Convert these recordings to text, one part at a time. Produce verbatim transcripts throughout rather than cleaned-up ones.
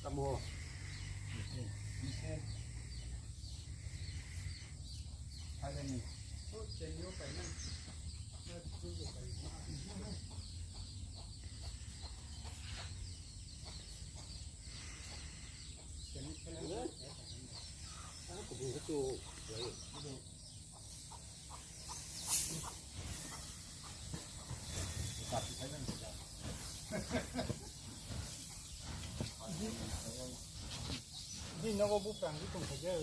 Tamo. Di nogo buprang di tong khaje.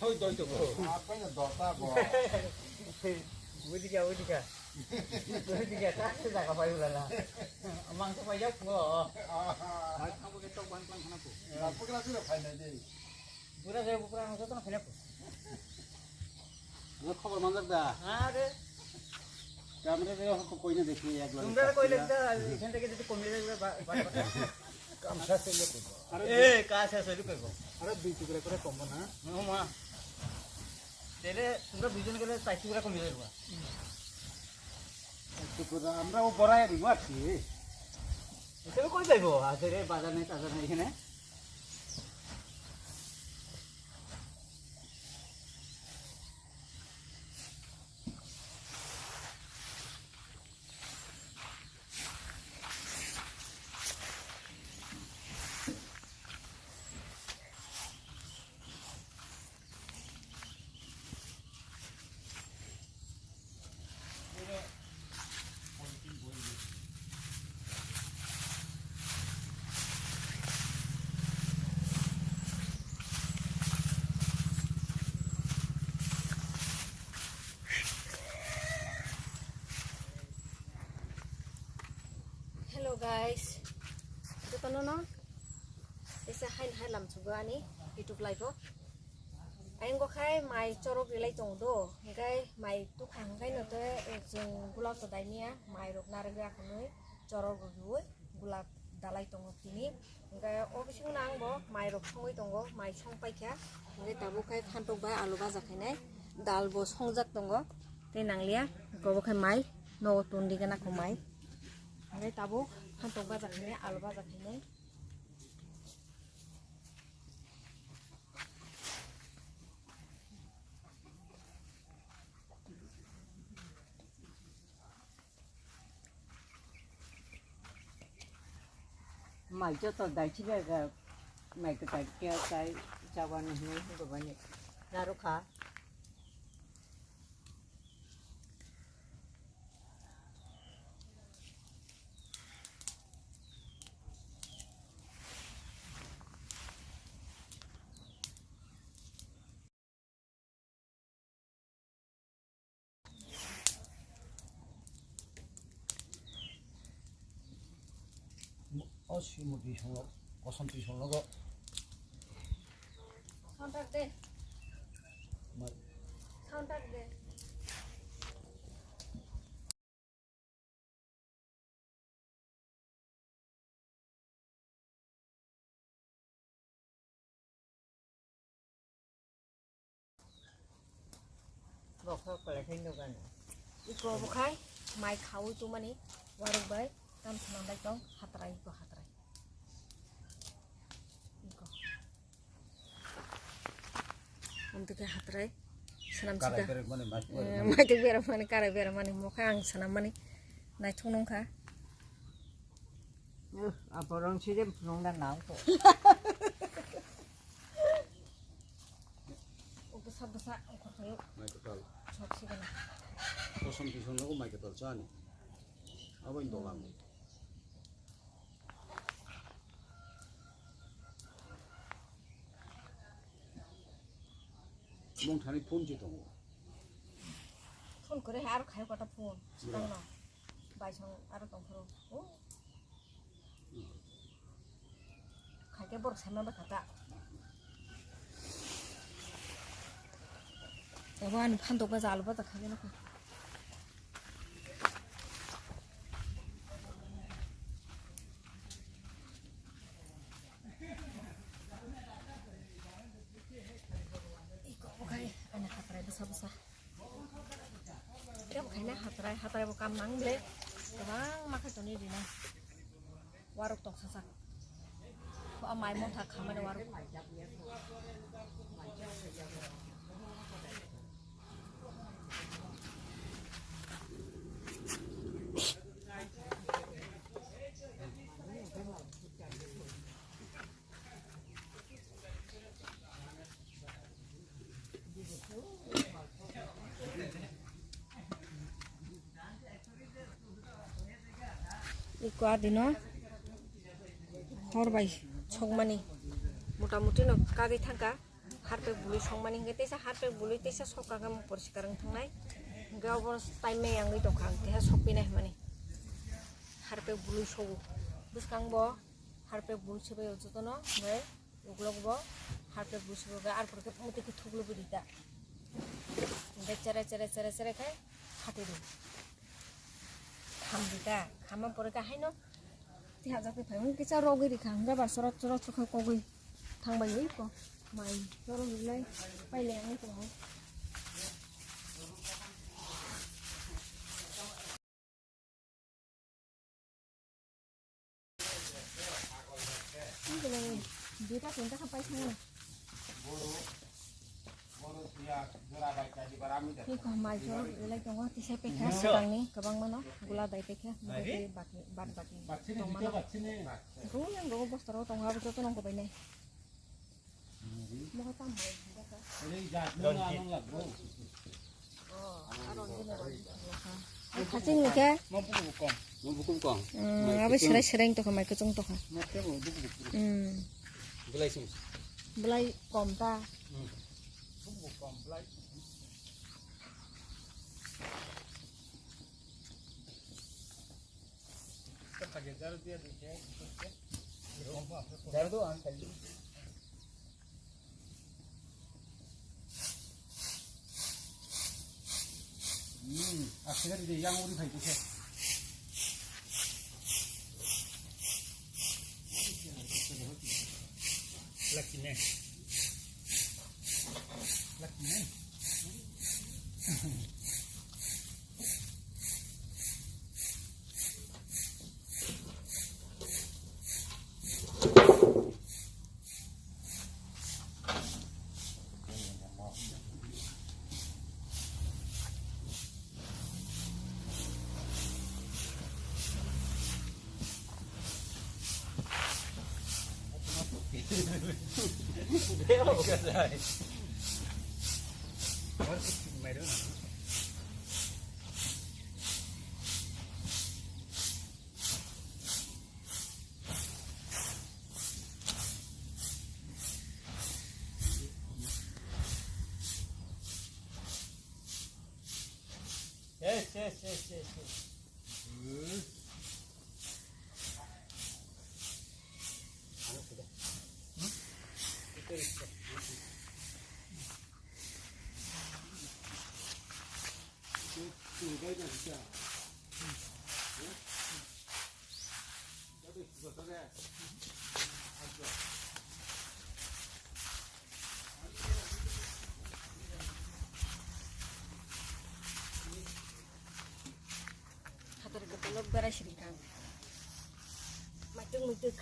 Hoi doi to bo. Apa ya dota bo. Widi ka, widi ka. Widi ka, ta se jaga pai ulala. Mang to pai jak bo. Hai, abo ke tok ban plan khana ko. Apa kena tu pai na dei. Bura jai bupra ang joto khene ko. Ano khobor manjak da? Are. Tamre re ko koine dekhi ek bar. Tumra koile da, ekhon theke jodi komi jai ba, ba, ba. Kam sa se le ko. Are, eh, ka sa se le ko. Are dui tukra kore kom na. No ma. Tele tumra duijon gele char tukra komi jai ba. Tukra amra o borai ri ma thi. Ese koi jaibo? Asere bazar nei, tazar nei ekhane. Hello guys, jotono no kaisa hain hai lamsugo ani YouTube live o. Ayang go khai mai chorok rilai tongo do, hingkai mai tukha hingkai no te chwng gulak to daimia mai rok narwk ya khwnwi chorok rw riwi gulak dalai tongo tini. Hingke o bisingo no ang bo mai rok songwi tongo, mai song paikha. Hingke tabuk khai phantok bai alu baja khainai, dal bo songjak tongo, tei nanglia. Hingke obo khai mai, nogo tun di gana kho mai. Hingke tabuk phantok baja khainai, alu baja khainai. Mai joto daichi bai ga, mai kwtai khe chai chabani hinwi hinwi bani narwkha. O simo twi songno, kosom twi songno go. Counter de. Mai. Counter de. Bokha kwlai khai nukani. Iko bo khai mai khaui tumani warok bai tam thana bai tong hatrai iko hatrai. Iko. Amtwkhe hatrai swnam sika. Karai berek mani mai. Eh, maituk berak mani, karai berak mani, mokhe ang swnam mani. Naithok nungkha. Eh, aporong sirem phunung da nang ko. O bwsa bwsa ongkhortwi. Mai kwtal. Sok sigana. Kosom tisong nogo mai kwtal chani. Abo in dolang. Mung thani phone je tongo. Phone kore hai aro khai kota phone. Bra. Tangno. Bai song aro tong phuru. Oh. Khai ke borok sai ma ba kata. Abo ani phan dok ba jalo ba ta khai na ko. Iko bo khai ani hatrai bwsa bwsa. Iko bo khai na hatrai, hatrai bo kam nang ble. Kwbangma khai toni rina. Warok toksa sak. Ko a mai motha khamani warok. Iko adino hor bai sokmani mota moti no kagwi thangkha. Harpek bului songmani hingke teisa harpek bului teisa sok kaka mo poriskar wng thangnai. Hingke obo time mei yangwi tongkha ang teha sok pinai hwnmani. Harpek bului sogo bwskang bo harpek bului sobai o jotono hingke ukulok bo harpek bului sobai ar porke muti khe thuklo bidi ta. Hingke chere chere chere chere khe khati di. Kham di ta khama porke haino. Tihajak twi phai hwn kisa rogwi rikha hwnba ba sorot sorot sokha kogwi thangbai wi ko mai sorok rilai pailai ang ko. Duita tinta kha paithangna. Iko mai choro belai tongo, tisai paikha swkangni kwbangmano, gula dai paikha, mui tei bati, bat bati tongmano. Rung yang rogo bostarok tongo, abo joto nang kobainai. Moho tam mai hwnjakha. Oh, aro jini rok. Haching ni khe? Mo buku kom. Mo buku kom. Hmm, abo serai serai tokha, mai kwchwng tokha. Mo khe bo buku buku. Hmm. Belai sung. Belai kom ta. Hmm. Buku kom belai. Hmm, asli di yang uri phai khe. Lucky ne. Lucky ne. Yes, yes, yes, yes, yes. Hatar kepala berai sirikang. Matung mutuk.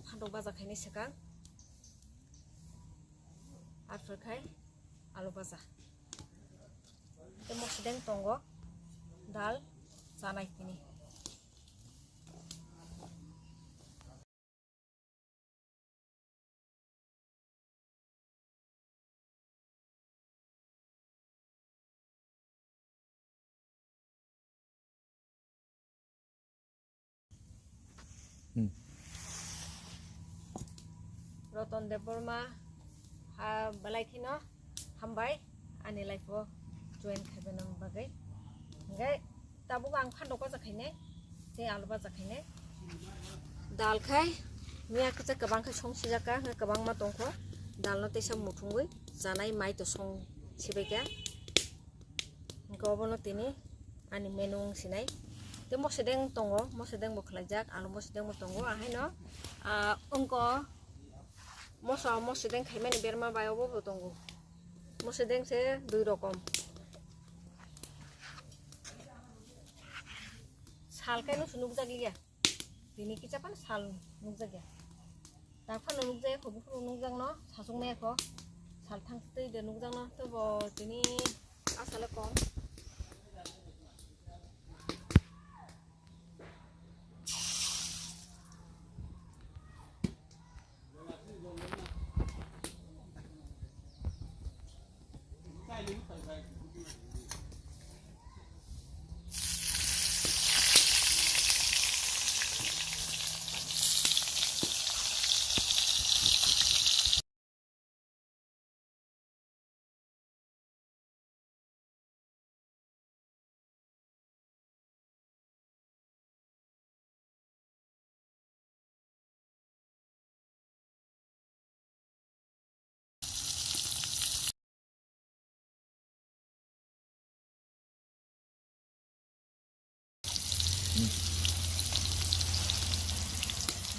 Phantok baja khainai swkang. Arphuikhai alu baja. Tei mosideng tongo, dal chanai tini. Hmm. Roton Debbarma, ha, belai kheno hambai ani life o join khaibani bagwi. Hingke tabuk ang phano baja khainai, tei alu baja khainai. Dal khai miya kisa kwbang khe song sijak kha, hingke kwbangma tongkho. Dal no teisa muthungwi chanai mai to song sibaikha. Hingke obono tini ani menu wng sinai. Tei mosideng tongo, mosideng bo khlaijak, alu mosideng bo tongo. Ahaino, ah, wngko moso mosideng khaimani berma bai obo bo tongo. Mosideng se dui rokom. Sal kaino se nukjak liya. Tini kisa phano sal nukjakya. Tak phano nukjakya kho, buphuru nukjakno, sachukmaya kho. Sal thang twi de nukjakno, tei bo tini asale kom.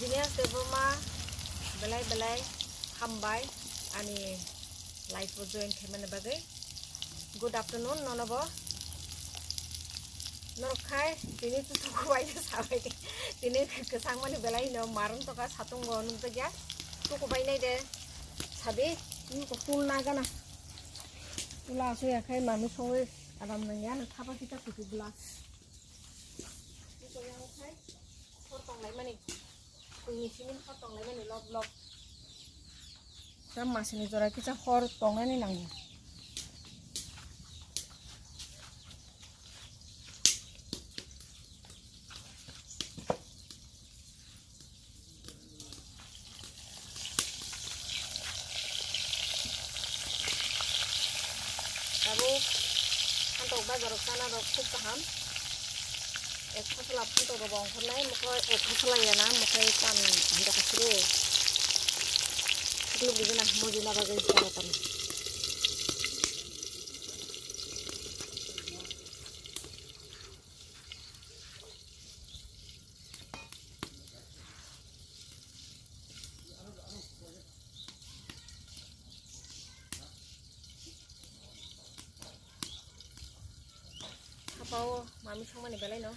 Jinias Debbarma belai belai hambai ani live o join khaimani bagwi. Good afternoon nono bo. Norok khai tini tuku bai de sabai de. Tini kwchangmani belai no marung toka satung bo nukjakya. Tuku bai nai de sabi. Ini ko tul na gana. Ula so ya khai manu songwi adam nang ya na thapa kita tuku bla. Ini ko yang khai. Hor tong lai mani. Kuini simin hor tong lai mani lok lok. Tam masini jora kisa hor tong nani nango. Tabuk phantok bazar o chana rok khub kaham. Ek khosla phantok rok bo ongkhornai, mokhe ek khosla yana, mokhe tam hinda khasiri. Siklu bujina, mujina bagwi chana tamo. Thapa o mami songmani belai no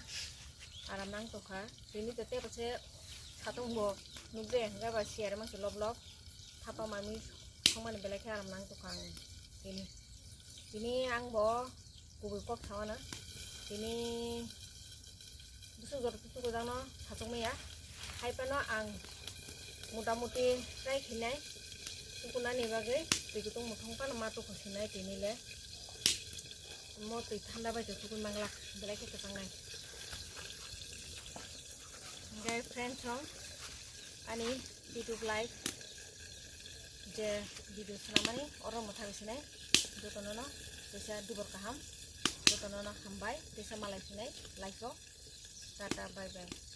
aram nang tongkha. Tini to tebo se satung bo nukde, hingke ba siyar mangsi lok lok. Thapa mami songmani belai khe aram nang tongkha ang tini. Tini ang bo kubui kok thawana. Tini bwswk jora tuku jano sachukmaya. Hai phano ang mota moti try khainai tukunani bagwi twi kutung muthung phano ma tuku sinai tini le. Mo twi thanda bai twi tukui manglak belai khe kwchangnai. Hingke friends rok ani YouTube live je video swnamani oro mwthang sinai jotono no teisa dubor kaham jotono no hambai teisa malai sinai live o tata bye bye.